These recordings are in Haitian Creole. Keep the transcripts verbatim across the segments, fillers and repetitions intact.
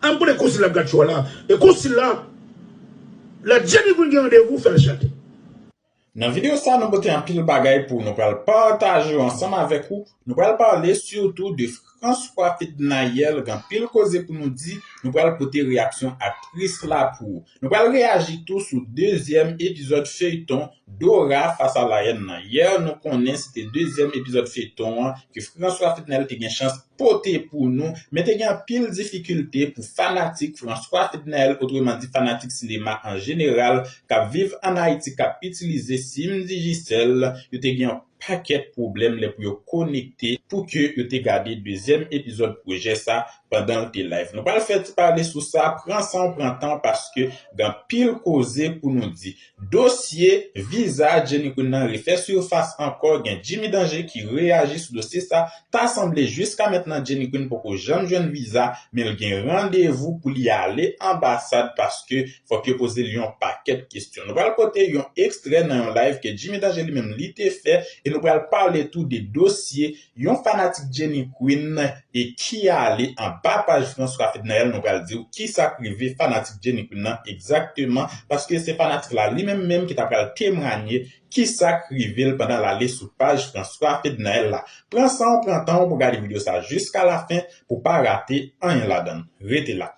An m konnen konsil la ap gad cho a la. E konsil la, lè Jenny Queen gen randevou, fè l chante. Nan videyo sa, nou pote anpil bagay pou nou pral pataje yo ansanm avèk ou. Nou pral pale sitou de François Fednaelle, gen anpil koze pou nou di. Nou pral pote reyaksyon aktris la pou ou. Nou pral reyaji tou sou dezyèm epizòd feyton Dora Fas a Layèn nan. Yè, nou konnen se te dezyèm epizòd feyton an ke François Fednaelle te gen chans pote pou nou, men te gen anpil difikilte pou fanatik François Fednaelle, otreman di fanatik sinema an jeneral, k ap viv ann Ayiti, k ap itilize sim Digicel, yo te gen yon pakèt pwoblèm lè pou yo konekte, pou ke yo te gade dezyèm epizòd pwojè sa pandan l te live. Nou pral fè ti pale sou sa, pran san w pran tan, paske gen anpil koze pou nou di. Dosye viza Jenny Queen nan refè sifas ankò, gen Jimmy Danger ki reyaji sou dosye sa. Ta sanble jiska mentnan Jenny Queen poko janm jwenn viza, men l gen randevou pou li ale anbasad paske fòk yo poze l yon pakèt kesyon. Nou pral pote yon ekstrè nan yon live ke Jimmy Danger li menm li te fè, e nou pral pale tou de dosye yon fanatik Jenny Queen e ki ale anba paj François Fednaelle. Nou pral di w kisa k rive fanatik Jenny Queen nan egzakteman, paske se fanatik la li menm menm ki ta pral temwanye kisa k rive l pandan l ale sou paj François Fednaelle la. Pran san w pran tan w pou gade videyo sa jiska lafen pou pa rate anyen ladan l. Rete la.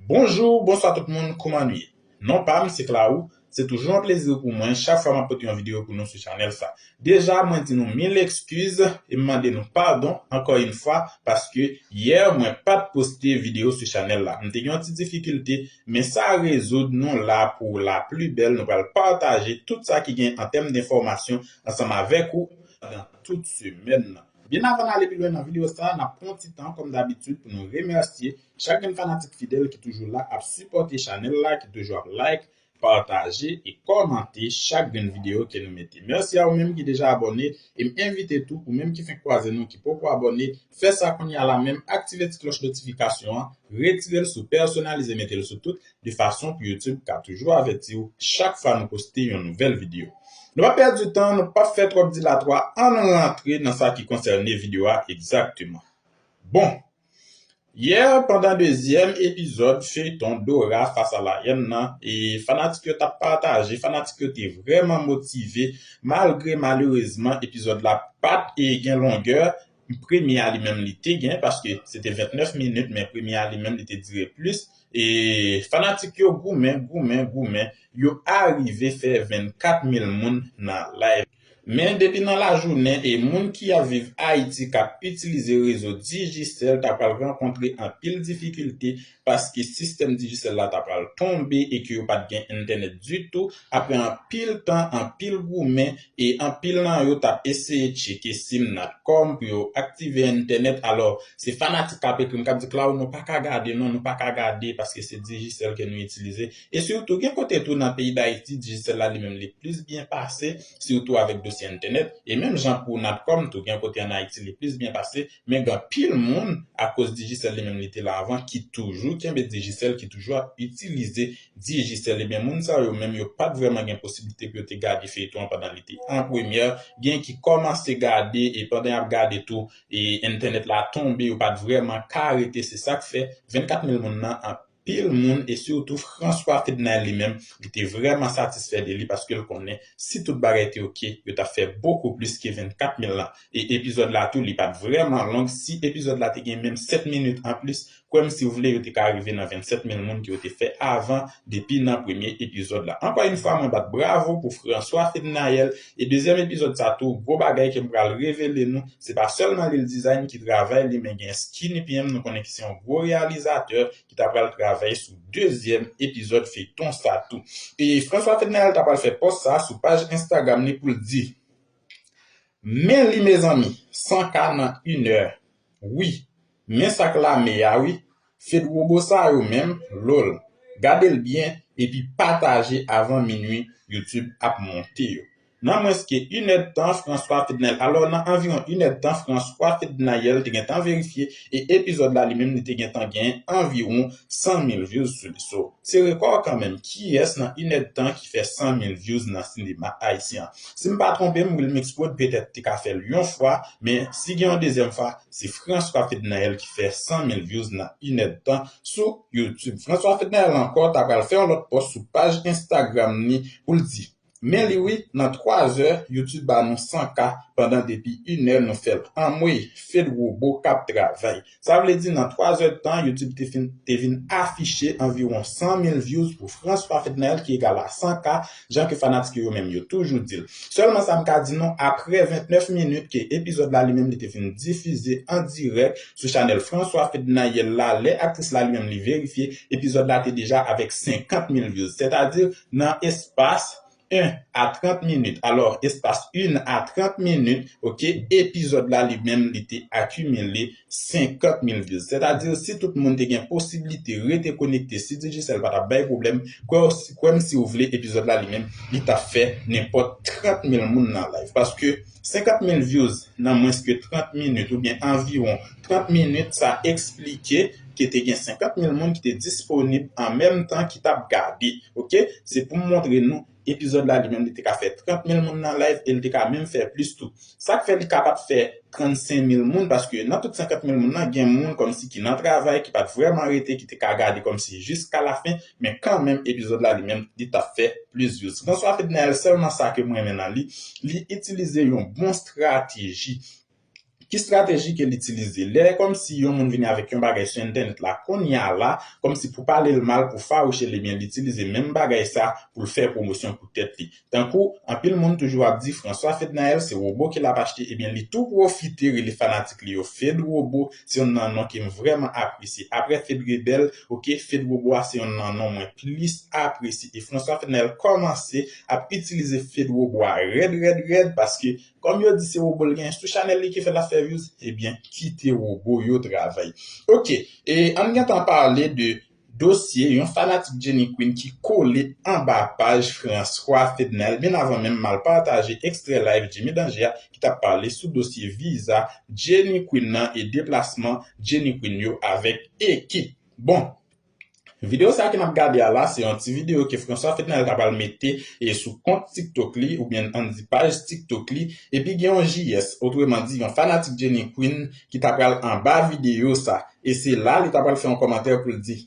Bonjou, bonswa tout moun, kouman nou ye? Non pa m se Claou. Se toujou yon plezi pou mwen chak fwa m ap pote yon videyo pou nou sou chanèl sa. Deja, mwen di nou mil ekskiz e m mande nou padon ankò yon fwa, paske yè mwen pa t poste videyo sou chanèl la. M te gen yon ti difikilte, men sa rezoud, nou la pou la pli bèl. Nou pral pataje tout sa ki gen an tèm denfòmasyon ansanm avèk ou pandan tout semèn nan. Byen avan n ale pi lwen nan videyo sa, n ap pran ti tan, kòm dabitid, pou nou remèsye chak grenn fanatik fidèl ki toujou la ap sipòte chanèl la, ki toujou ap like, pataje e kòmante chak grenn videyo ke nou mete. Mèsi a ou menm ki deja abòne, e m envite tou ou menm ki fenk kwaze nou ki poko abòne, fè sa kounye a la menm, aktive ti klòch notifikasyon an, retire l sou pèsonalize, mete l sou tout, de fason pou YouTube ka toujou avèti w chak fwa nou poste yon nouvèl videyo. Nou pa pèdi tan, nou pa fè twòp dilatwa, ann rantre nan sa ki konsène videyo a egzakteman. Bon, yè, pandan dezyèm epizòd feyton Dora Fas a Layèn nan, e fanatik yo t ap pataje, fanatik yo te vrèman motive, malgre malerezman epizòd la pa t e gen longè premye a li menm li te gen, paske se te vennèf minit, men premye a li menm li te dire plis. E fanatik yo goumen, goumen, goumen, yo arive fè vennkat mil moun nan live. Men depi nan lajounen, e moun ki ap viv Ayiti k ap itilize rezo Digicel ta pral rankontre anpil difikilte paske sistèm Digicel la ta pral tonbe e ke yo pa t gen entènèt ditou. Apre anpil tan, anpil goumen, e anpil nan yo t ap eseye tcheke sim Natcom pou yo aktive entènèt. Alò, se fanatik k ap ekri m, k ap di, Claude, nou pa ka gade non, nou pa ka gade paske se Digicel ke nou itilize. E sitou, gen kote tou nan peyi Dayiti, Digicel la li menm li plis byen pase, sitou avèk dosye entènèt. E menm jan pou Natcom tou, gen kote ann Ayiti li plis byen pase, men gen anpil moun, akoz Digicel li menm li te la avan, ki toujou kenbe Digicel, ki toujou ap itilize Digicel. Ebyen, moun sa yo menm, yo pa t vrèman gen posiblite pou yo te gade feyton an pandan li te an premyè. Gen ki kòmanse gade, e pandan y ap gade tou, e entènèt la tonbe, yo pa t vrèman ka rete. Se sa k fè vennkat mil moun nan, anpil moun, e sitou François Fednaelle li menm, li te vrèman satisfè de li paske l konnen si tout bagay te oke, yo t ap fè bokou plis ke vennkat mil lan. E epizòd la tou, li pa t vrèman long. Si epizòd la te gen menm sèt minit anplis, kwè m si w vle, yo te ka rive nan vennsèt mil moun ke yo te fè avan, depi nan premye epizòd la. Ankò yon fwa, mwen bat bravo pou François Fednaelle. E dezyèm epizòd sa tou, gwo bagay ke m pral revele nou, se pa sèlman Lil Design ki travay li, men gen Skinny P M, nou konnen ki se yon gwo reyalizatè, ki ta pral travay sou dezyèm epizòd feyton sa tou. E François Fednaelle ta pral fè pòs sa sou paj Instagram li pou l di, men li, mezanmi, san K nan inè. Wi, men sa k lame a, wi. Fed wobo sa yo menm, lol. Gade l byen, epi pataje avan minui YouTube ap monte yo. Nan mwens ke inèdtan, François Fednaelle, alò, nan anviwon inèdtan, François Fednaelle te gentan verifye, e epizòd la li menm, li te gentan gen anviwon san mil views sou li. So, se rekò kanmenm. Kiyès nan inèdtan ki fè san mil views nan sinema ayisyen an? Si m pa twonpe m, Wilmix Prod petèt te ka fè l yon fwa, men si gen yon dezyèm fwa, se François Fednaelle ki fè san mil views nan inèdtan sou YouTube. François Fednaelle ankò ta pral fè yon lòt pòs sou paj Instagram li pou l di, men li wi, nan twa zè, YouTube ba nou san K pandan depi inè nou fè l. Anmwey, Fed Robo k ap travay. Sa vle di nan twa zè tan, YouTube te fin, te vin afiche anviwon san mil views pou François Fednaelle ki egal a san K, jan ke fanatik yo menm yo toujou di l. Sèlman sa m ka di nou, aprè ventnèf minit ke epizòd la li menm li te fin difize an dirèk sou chanèl François Fednaelle la, lè aktris la li menm li verifye, epizòd la te deja avèk senkant mil views. Sètadi, nan espas en a trant minit. Alò, espas en a trant minit, oke, epizòd la li menm, li te akimile senkant mil views. Sètadi, si tout moun te gen posiblite rete konekte si Digicel pa t ap bay pwoblèm, kwè, kwè m si w vle, epizòd la li menm, li t ap fè nenpòt trant mil moun nan live. Paske senkant mil views nan mwens ke trant minit oubyen anviwon trant minit, sa eksplike ke te gen senkant mil moun ki te disponib an menm tan ki t ap gade. Oke? Se pou m montre nou epizòd la li menm, li te ka fè trant mil moun nan live e li te ka menm fè plis tou. Sa k fè li kapab fè trannsenk mil moun, paske nan tout senkant mil moun nan, gen moun kòmsi ki nan travay, ki pa t vrèman rete, ki te ka gade kòmsi jiska lafen, men kanmenm epizòd la li menm, li t ap fè plis views. François Fednaelle, sèlman sa ke m renmen nan li, li itilize yon bon estrateji. Ki estrateji ke l itilize? Lè kòmsi yon moun vini avèk yon bagay sou entènèt la, kounye a la, kòmsi pou pale l mal, pou fawouche l, ebyen, l itilize menm bagay sa pou l fè pwomosyon pou tèt li. Tankou, anpil moun toujou ap di, François Fednaelle, se Robo ke l ap achte, ebyen, li tou pwofite rele fanatik li yo Fed Robo, se youn nan non ke m vrèman apresye. Aprè Fed Rebèl, oke, Fed Robo a se youn nan non mwen plis apresye. E François Fednaelle kòmanse ap itilize Fed Robo a rèd, rèd, rèd, paske kòm yo di se Robo l genyen sou chanèl li ki fè l ap fè views, ebyen, kite Robo yo travay. Oke, e ann gentan pale de dosye yon fanatik Jenny Queen ki kole anba paj François Fednaelle byen avan menm m al pataje ekstrè live Jimmy Danger a ki t ap pale sou dosye viza Jenny Queen nan e deplasman Jenny Queen yo avèk ekip. Bon, videyo sa ke n ap gade a la, se yon ti videyo ke François Fednaelle ta pral mete e sou kont TikTok li, oubyen ann di paj TikTok li, epi gen yon J S, otreman di yon fanatik Jenny Queen ki ta pral anba videyo sa. E se la li ta pral fè yon kòmantè pou l di,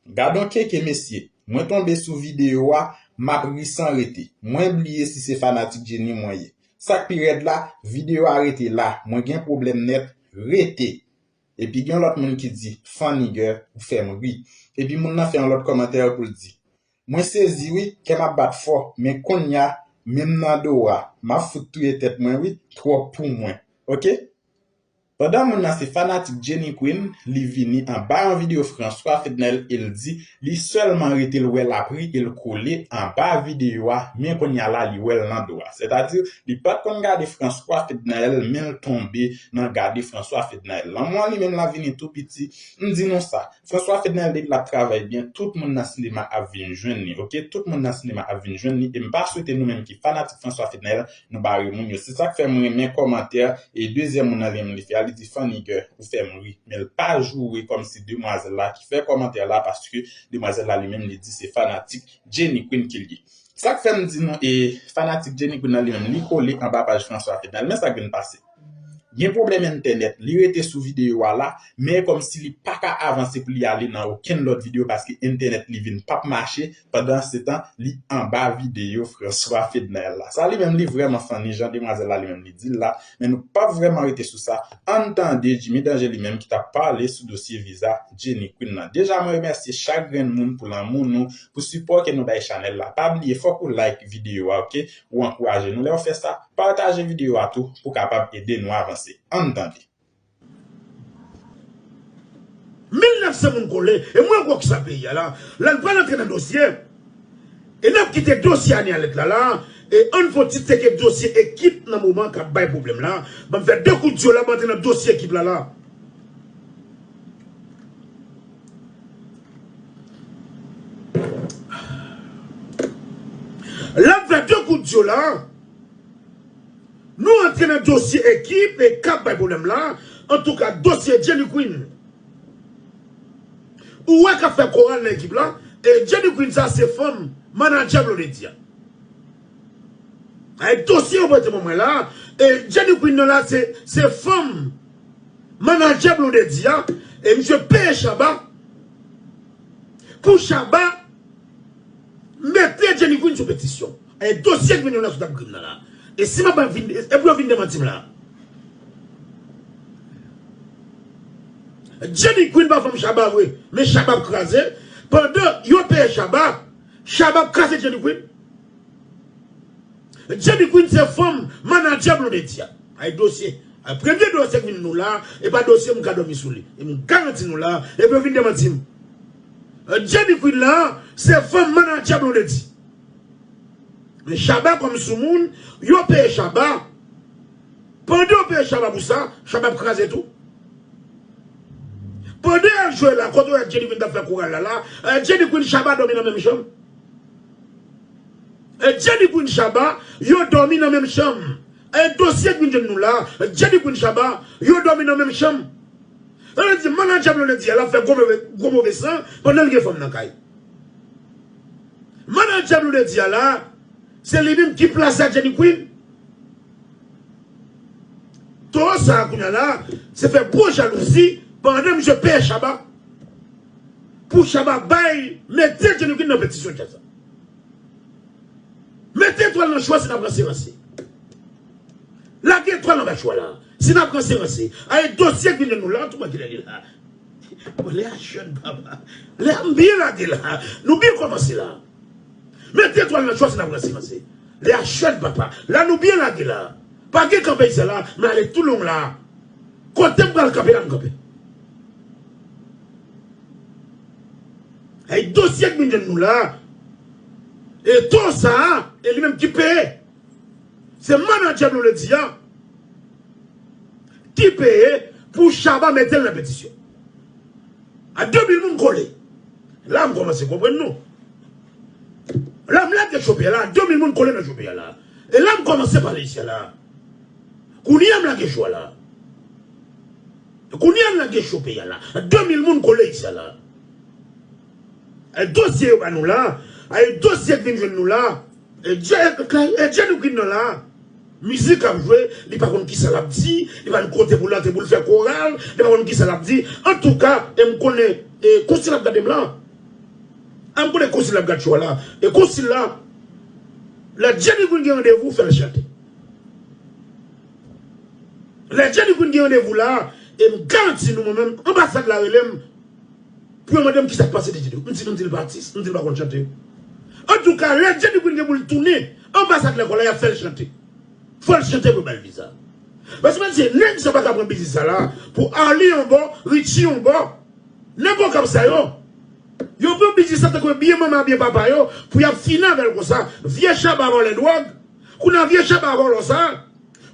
gad on keke mesye, mwen tonbe sou videyo a, m ap ri san rete. Mwen bliye si se fanatik Jenny mwen ye. Sa k pi rèd la, videyo a rete la, mwen gen pwoblèm nèt, rete. Epi gen yon lòt moun ki di, Funny girl, ou fè m ri. Epi moun nan fè yon lòt kòmantè pou l di, mwen sezi wi, kè m ap bat fò, men kounye a, menm nan do a, m ap fout touye tèt mwen wi, twòp pou mwen. Oke? Pandan moun nan se fanatik Jenny Queen, li vini anba yon videyo François Fednaelle e l di, li sèlman rete l wè l ap ri e l kole anba videyo a, men kounye a la li wè l nan do a. Sètadi, li pa t konn gade François Fednaelle, men l tonbe nan gade François Fednaelle. Lanmou an li menm la vini tou piti. M di nou sa, François Fednaelle depi l ap travay byen, tout moun nan sinema ap vin jwenn li, oke? Tout moun nan sinema ap vin jwenn li, e m pa swete nou menm ki fanatik François Fednaelle, nou bare moun yo. Se sa k fè m renmen kòmantè e dezyèm moun nan li menm li fè a, li di, Funny girl, ou fè m ri. Men l pa joure kòmsi demwazèl la ki fè kòmantè la, paske demwazèl la li menm li di se fanatik Jenny Queen ke l ye. Sa k fè m di nou, e fanatik Jenny Queen nan li menm, li kole anba paj François Fednaelle. Men sa k vin pase. Gen pwoblèm entènèt, li rete sou videyo a la, men kòmsi li pa ka avanse pou li ale nan okenn lòt videyo paske entènèt li vin p ap mache, pandan se tan li anba videyo François Fednaelle la. Sa li menm li vrèman funny, jan demwazèl la li menm li di l la, men nou p ap vrèman rete sou sa. Ann tande Jimmy Danger li menm ki t ap pale sou dosye viza Jenny Queen nan. Deja mwen remèsye chak grenn moun pou lanmou nou, pou sipò ke nou bay chanèl la. Pa bliye, fòk ou like videyo a, oke? Ou ankouraje nou lè w fè sa. Pataje videyo a tou pou kapab ede nou avanse. Ann tande. Mil nèf san moun kole, e mwen kwè ki sa peyi a la, la n pral antre nan dosye. E n ap kite dosye Anie Alerte la la, e ann fè yon ti tcheke dosye ekip nan moman k ap bay pwoblèm la. Ban m fè de kout dyo la, ban m antre nan dosye ekip la la. La m fè de kout dyo la. Nan dosye ekip e k ap bay pwoblèm la, antouka, dosye Jenny Queen. Ou wè k ap fè koral nan ekip la, e Jenny Queen sa se fanm manadjè Blondedy a. Ay, dosye yo pote pou mwen la, e Jenny Queen nan la se, se fanm manadjè Blondedy a, e misye peye Shabba pou Shabba mete Jenny Queen sou petisyon. E dosye k vin yo la sou tab gri m nan la. E si m ap vin, e pou yo vin demanti m la. Jenny Queen pa fanm Shabba vre, men Shabba ap kraze. Pandan yo peye Shabba, Shabba ap kraze Jenny Queen. Jenny Queen se fanm manadjè Blondedy a. Ay, dosye. Ay, premye dosye k vin nou la, e pa dosye m ka dòmi sou li. E m garanti nou la, e pou yo vin demanti m. Jenny Queen la, se fanm manadjè Blondedy. Men Shabba kòm soumoun, yo peye Shabba. Pandan yo peye Shabba pou sa, Shabba ap kraze tou. Pandan y ap jwe la, kote w wè Jenny Queen t ap fè koral la la, eh, Jenny Queen, Shabba dòmi nan menm chanm. Eh, Jenny Queen, Shabba, yo dòmi nan menm chanm. Eh, dosye k vin jwenn nou la, Jenny Queen, Shabba, yo dòmi nan menm chanm. Sa vle di, manadjè Blondedy a la fè gwo move, gwo move san pandan l gen fanm nan kay. Manadjè Blondedy a la, se li menm ki plase a Jenny Queen. Towo sa a kounye a la, se fè gwo jalouzi pandan misye peye Shabba. Pou Shabba bay, mete Jenny Queen nan petisyon djaz la. Mete etwal nan cho a si n ap ranse ranse. Lage etwal anba cho a la. Si n ap ranse ranse. Ay, dosye k vin jwenn nou la, tou mwen ki lè li la. Bon, lè a jèn, papa. Lè a m byen lage la. Nou byen kòmanse la. Mete etwal nan cho a si n ap ranse ranse. Lè a jèn, papa. La nou byen lage la. Pa gen kanpe isi la, m ale tou long la. Kote m pral kanpe la, m kanpe. Ay, dosye k vin jwenn nou la. E towo sa a, e li menm ki peye. Se manadjè Blondedy a ki peye pou Shabba mete l nan petisyon. A de mil moun kole. La m kòmanse konprann nou. La m lage cho peye a la, a de mil moun kole nan cho peye a la. E la m kòmanse pale isi a la. Kounye a m lage cho a la. Kounye a m lage cho peye a la. A de mil moun kole isi a la. E dosye yo ba nou la, e dosye k vin jwenn nou la, e Jenny Queen nan la, mizik ap jwe, li pa konn kisa l ap di, li pa konn kote pou l antre pou l fè koral, li pa konn kisa l ap di. Antouka, e m konnen, e konsil ap gade m la. A m konnen konsil ap gade cho a la. E konsil la, lè Jenny Queen gen randevou, fè l chante. Lè Jenny Queen gen randevou la, e m garanti nou, mwen menm, anbasad la rele m, pou yo mande m kisa k pase Dididou. M di, m di l pa atis, m di l pa konn chante. Antouka, lè Jenny Queen gen pou l tounen, anbasad lekòl la, y ap fè l chante. Fò l chante pou yo ba l viza. Paske mwen di, nèg sa pa ka pran biznis sa la, pou Arly yon bò, Richie yon bò. Nèg Okap sa yo, yo pran biznis sa tankou byen manman byen papa yo, pou y ap fini avè l konsa. Vye Shabba vòlè dwòg, kounye a vye Shabba vòlè sa.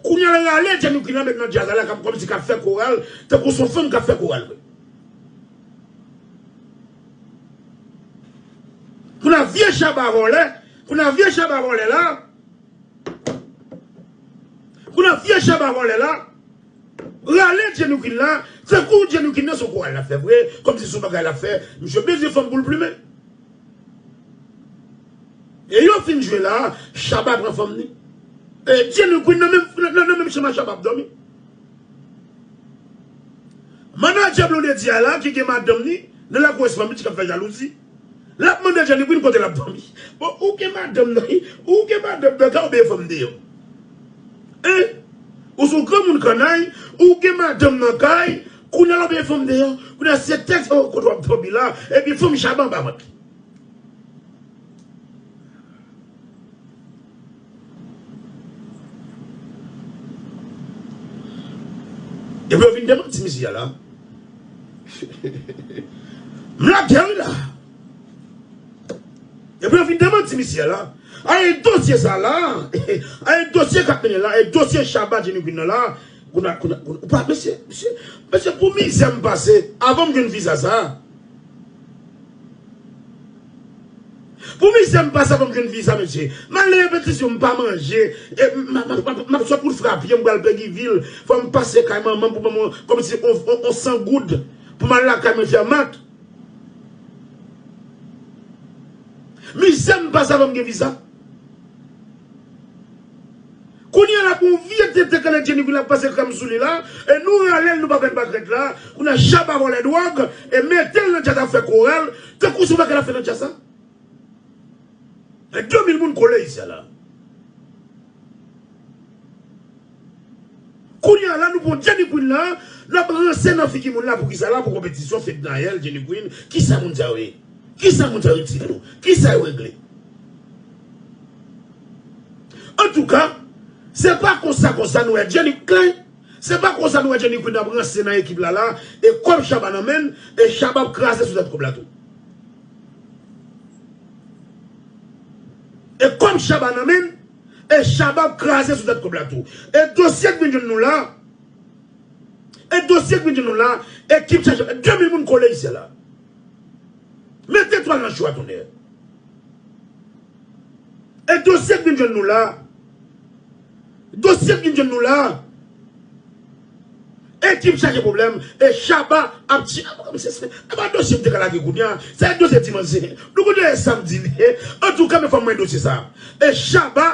Kounye a l rale Jenny Queen la met nan djaz la, k ap kòmsi k ap fè koral, tankou se yon fanm k ap fè koral vre. Kounye a vye Shabba vòlè, kounye a vye Shabba vòlè la, kounye a vye Shabba vòlè la, rale Jenny Queen la, tankou Jenny Queen nan se yon koral l ap fè vre, kòmsi se yon bagay l ap fè, misye bezwen fanm pou l plimen. E yo fin jwe la, Shabba pran fanm ni. E Jenny Queen nan menm, nan, nan, nan menm chanm a Shabba ap dòmi. Manadjè Blondedy a la, ki gen madanm ni, nan lakou fanmi, ki ap fè jalouzi. L ap mande Jenny Queen kote l ap dòmi. Bon, ou gen madanm nan, ou gen madanm nan kay, ou byen fanm deyò. Hein? Ou se yon granmoun kannay, ou gen madanm nan kay, kounye a l ap byen fanm deyò. Kounye a se tèks, oh, kote w ap dòmi la, epi fanm Shabba anba vant li. Epi yo vin demanti misye a la. M lage wi la. Epi yo vin demanti misye a la. Ay, dosye sa la. Ay, dosye k ap mennen la. Ay, dosye Shabba Jenny Queen nan la. Kounye a, kounye a, kounye a, ou pa, mesye, mesye, mesye, pou mizè m pase, avan m jwenn viza sa. Pou mizè m pase avan m jwenn viza, mesye. M al nan repetisyon, m pa manje. E m, m, m, m, m ap sot wout Frapyè, m pral Peguy Ville. Fò m pase kay manman m pou ban m kòmsi on, on, on san goud. Pou m al lakay mwen fè mak. Mizè m pase avan m gen viza. Kounye a la, pou yon vye tenten kale Jenny Queen ap pase krèm sou li la, e nou rale l, nou pa fè l pa krèt la, kounye a Shabba vòlè dwòg, e mete l nan djaz ap fè koral, tankou se yon bagay l ap fè nan djaz la. E de mil moun kole isi a la. Kounye a la, nou pran Jenny Queen la, n ap ranse nan figi moun la pou kisa la, pou konpetisyon, fednayèl, Jenny Queen, kisa moun sa yo ye? Kisa moun sa yo itil nou? Kisa yo regle? Antouka, se pa konsa, konsa nou wè Jenny Queen, se pa konsa nou wè Jenny Queen ap ranse nan ekip la la, e kòb Shabba nan men l, e Shabba ap kraze sou tèt kòb la tou. E kòb Shabba nan men l, e Shabba ap kraze sou tèt kòb la tou. E dosye k vin jwenn nou la, e dosye k vin jwenn nou la, ekip chaje, de mil moun kole isi a la. Mete twal nan cho a, tonnè. E dosye k vin jwenn nou la, dosye k vin jwenn nou la, ekip chaje pwoblèm, e Shabba ap ti, e pa dosye m te ka lage kounye a, se dosye ti manzè. Nou konnen sa m di l ye. Antouka, men fò m wè dosye sa. E Shabba,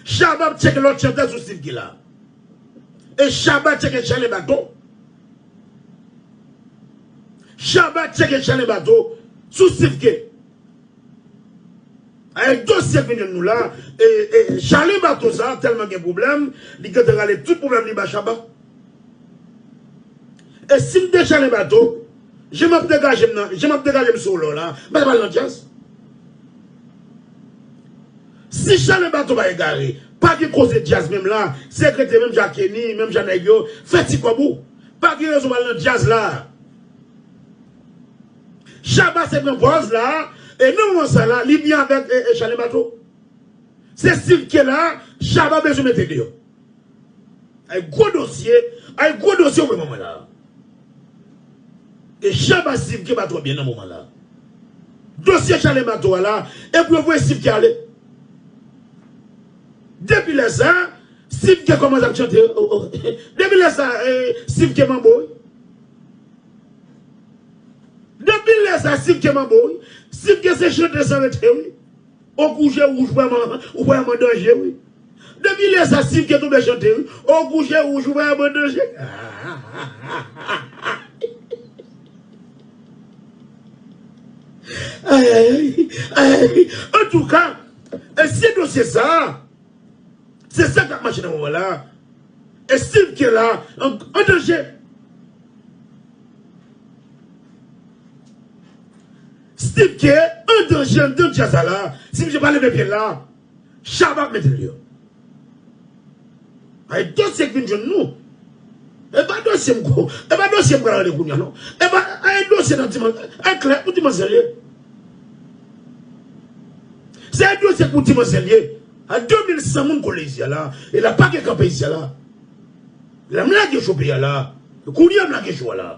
Shabba ap tcheke lòt chantè sou Steve K la. E Shabba tcheke Chalè Bato. Shabba tcheke Chalè Bato sou Steve K. Avèk dosye k vin jwenn nou la, e, e, Chalè Bato sa tèlman gen pwoblèm, li gentan rale tout pwoblèm li ba Shabba. E si m te Chalè Bato, jan m ap degaje m nan, jan m ap degaje m sou lò la, m pa t ap al nan djaz. Si Chalè Bato pa egare, pa gen koze djaz menm la, se rete menm jan Kenny, menm jan nèg yo, fè ti kòb ou. Pa gen rezon pou al nan djaz la. Shabba se pran pòz la, e nan moman sa la, li byen avèk, e, e, Chalè Bato. Se Steve K la, Shabba bezwen mete deyò. Ay gwo dosye, ay gwo dosye ou wè mwen la. E Shabba Steve K pa twò byen nan moman la. Dosye Chalè Bato a la, e pou yo voye Steve K ale. Depi lè sa, Steve K kòmanse ap chante. O, o. Depi lè sa, e, Steve K manbo, wi. Depi lè sa, Steve K manbo, wi. Steve K se chante san rete, wi. O kouje wouj, vrèman, ou vrèman danje, wi. Depi lè sa, Steve K tonbe chante, wi. O kouje wouj, ou vrèman danje. Ay, ay, ay, ay, ay. Antouka, e se dosye sa, se sa k ap mache nan moman la. E Steve K la, an, an danje. Steve K an danje anndan djaz la. Si misye pa leve pye l la, Shabba ap mete l deyò. Ay dosye k vin jwenn nou. E pa dosye m ko, e pa dosye m pral rele kounye a non. E pa, e dosye nan ti manzè, e klè pou ti manzè l ye. Se dosye pou ti manzè l ye. A de mil san moun kole isi a la. E la pa gen kanpe isi a la. La m lage cho peyi a la. Kounye a m lage cho a la.